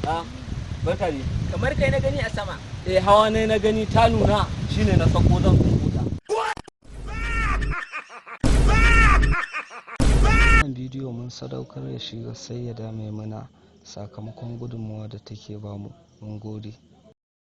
Ah, barka ne. Kamar kai na gani a sama. Eh, hawa ne na gani ta nuna, shine na sako zan huta. Wannan bidiyo mun sadaukar da shi ga Sayyada Maimuna sakamakon gudunmawa da take bamu. Mun gode.